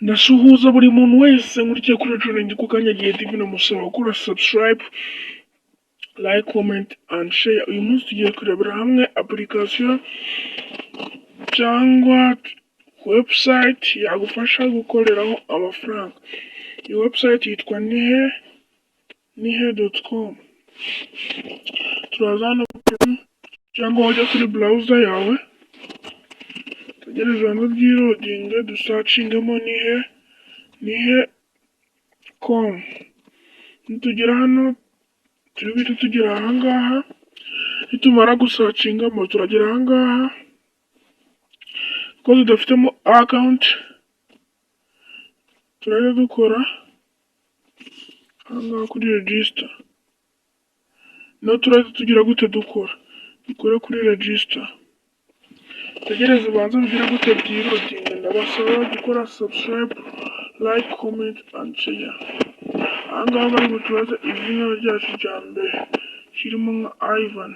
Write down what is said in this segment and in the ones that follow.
Ndasuhuza buri muntu wese nkurikiye kuri Trending ku kanya gihe TV, namusaba gukora subscribe, like, comment and share. Uyu munsi tugiye kurebera hamwe application cyangwa website yagufasha gukoreraho amafaranga. Iyi website yitwa Nihe, nihe.com. Turaza hano cyangwa wajya kuri browser yawe, tegereza ngo byiloadinge, dusearchingemo Nihe, nihe.com. Nitugera hano turi buhite tugera ahangaha. Nitumara gusearchingamo turagera ahangaha, kuko tudafitemo account turajya dukora ahangaha kuri register. No turahita tugira gute? Dukora, dukore kuri register, tegereze ubanze bigire gute? Byiloadinge. Ndabasaba gukora subscribe, like, comment and share. Ahangaha bari butubaze izina ryacu rya mbere, kirimo nka Ivan,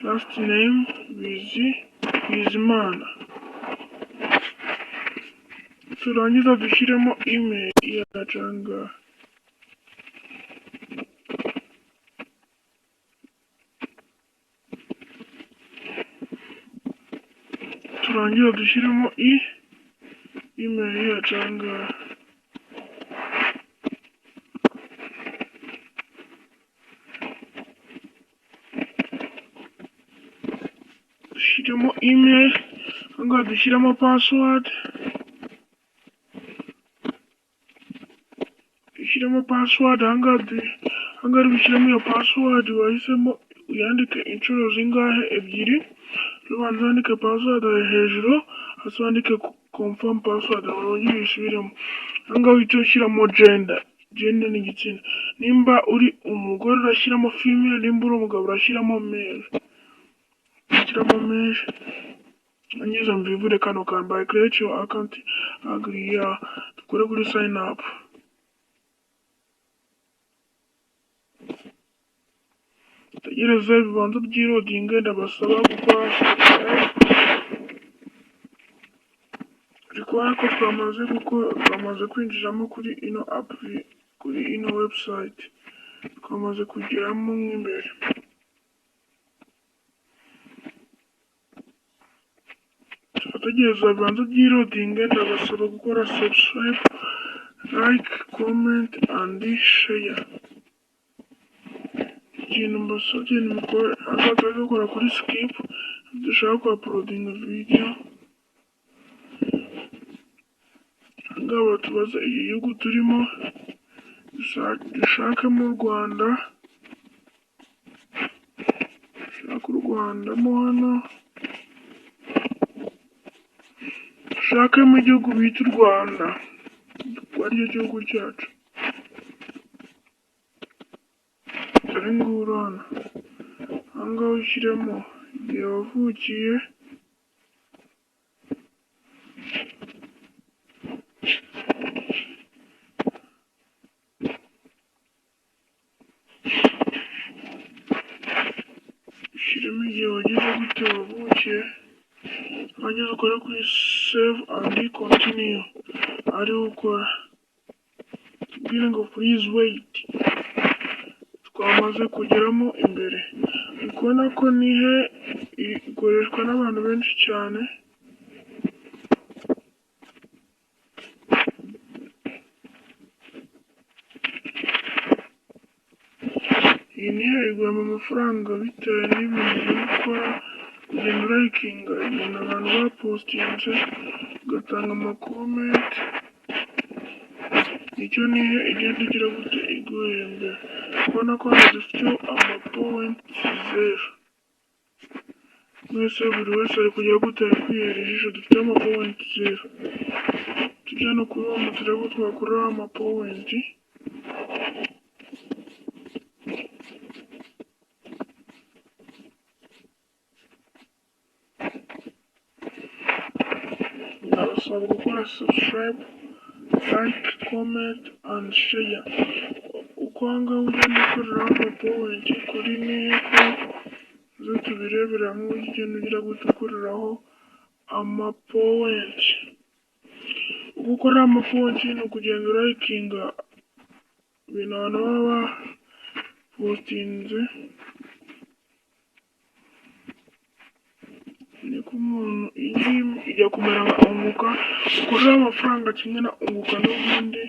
last name Bizi, Bizimana. Turangiza dushyiremo email yacu ahangaha. Turangiza dushyiremo email yacu ahangaha. Dushyiremo email ahangaha, dushyiremo password, dushyiremo password ahangaha. Ahangaha uri bushyiremo iyo password wahisemo, uyandike inshuro zingahe? Ebyiri. Ubanza wandike password hejuru, hasi wandike confirm password, wongere uyisubiremo. Ahangaha uhite ushyiramo gender. Gender ni igitsina. Nimba uri umugore urashyiramo female, nimba uri umugabo urashyiramo male, ushyiramo male. Ngize mvivure kano kantu by create your account, agree, ya dukore kuri sign up. Tegereze bibanza byiloadinge. Ndabasaba gukora subscribe. Uri kubona ko twamaze gukora, twamaze kwinjiramo kuri ino app, kuri ino website twamaze kugeramo mo imbere. Turategereza bibanza byiloadinge. Ndabasaba gukora subscribe, like, comment and share. Ikintu mbasabye ni mukore ahangaha, turi dukora kuri skip, dushaka ku uploadinga video. Ahangaha batubaza igihugu turimo, dushakemo u Rwanda, dushake u Rwanda mo hano, dushakemo igihugu bita u Rwanda kuko aricyo gihugu cyacu. Dore nguru hano. Ahangaha ushyiremo igihe wavukiye, ushyiremo igihe wagize gute? Wavukiye. Warangiza ukore kuri save and continue, ariho ukora tubwire ngo please wait. Twamaze kugeramo imbere. Uri kubona ko Nihe ikoreshwa n'abantu benshi cyane. Iyi Nihe iguhemba amafaranga bitewe n'ibintu uri gukora, kugenda urayikinga ibintu abantu bapostinze, ugatanga amacomment. Nicyo Nihe igenda igira gute? Iguhembera. Ubona ko hano dufiteho amapoints 0. Mwese, buri wese ari kugira gute? Ari kwihera ijisho. Dufiteho amapoints 0. Tujya no kuri home turebe ko twakuriraho amapoints. Ndabasaba gukora subscribe, like, comment and share. Uko ahangaha ugenda ukoreraho amapoints kuri Nihe, zo tubirebera hamwe, ugenda ugira gute? Ukoreraho amapoints. Gukora amapoints ni ukugenda uralikinga ibintu abantu baba bapostinze. Niko umuntu, iyi ngiyi ijya kumera nka Unguka, ukorera amafaranga kimwe na Unguka n'ubundi.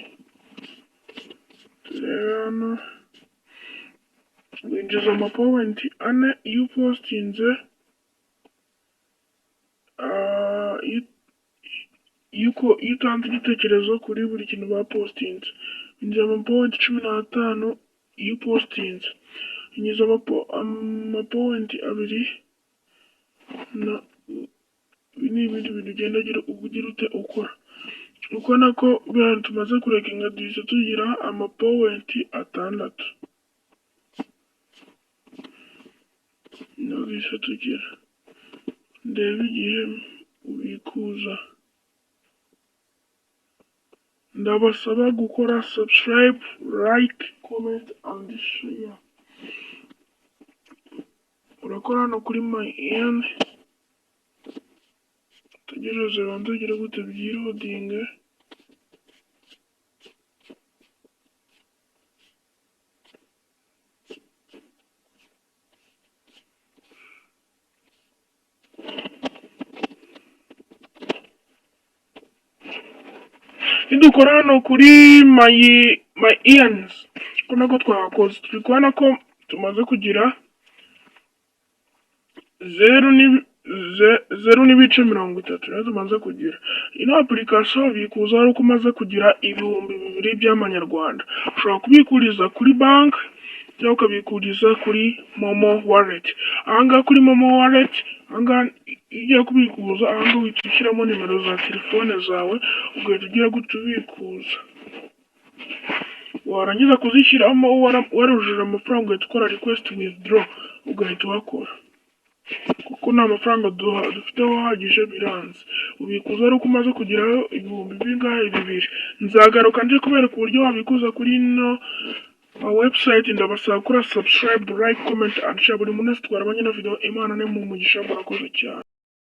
Turebe hano, winjiza amapoints 4 iyo upostinze, iyo utanze igitekerezo kuri buri kintu bapostinze. Winjiza amapoints 15 iyo upostinze. Winjiza amapoints 2 na ibi ni ibindi bintu ugenda ugira ute ukora. Uko nako biriya tumaze kulikinga, duhise tugira amapoints 6. Niyo duhise tugira. Ndebe igihe ubikuza. Ndabasaba gukora subscribe, like, comment and share. Urakora hano kuri my earn, utegereze banze ugire gute byiloadinge. Nidukora hano kuri my earns, ko nako twahakoze, turi kubona ko tumaze kugira 0.30 niyo tumaze kugira. Ino application bikuza ari uko umaze kugira 2000 by'amanyarwanda. Ushobora kubikuriza kuri banki cyangwa ukabikuriza kuri MoMo wallet. Ahangaha kuri MoMo wallet, ahangaha iyo ugiye kubikuza, ahangaha uhita ushyiramo nimero za telefone zawe, ugahita ugira gutya ubikuza. Warangiza kuzishyiramo warujuje amafaranga, ugahita ukora request withdraw, ugahita uhakora. Kuko nta mafaranga dufiteho ahagije, biranze. Ubikuza ari uko umaze kugeraho ibihumbi bingahe? 2000. Nzagaruka nje kubereka uburyo wabikuza kuri ino website. Ndabasaba gukora subscribe, like, comment and share. Buri muntu wese twarabanye na video, Imana ni mu mugisha, murakoze cyane.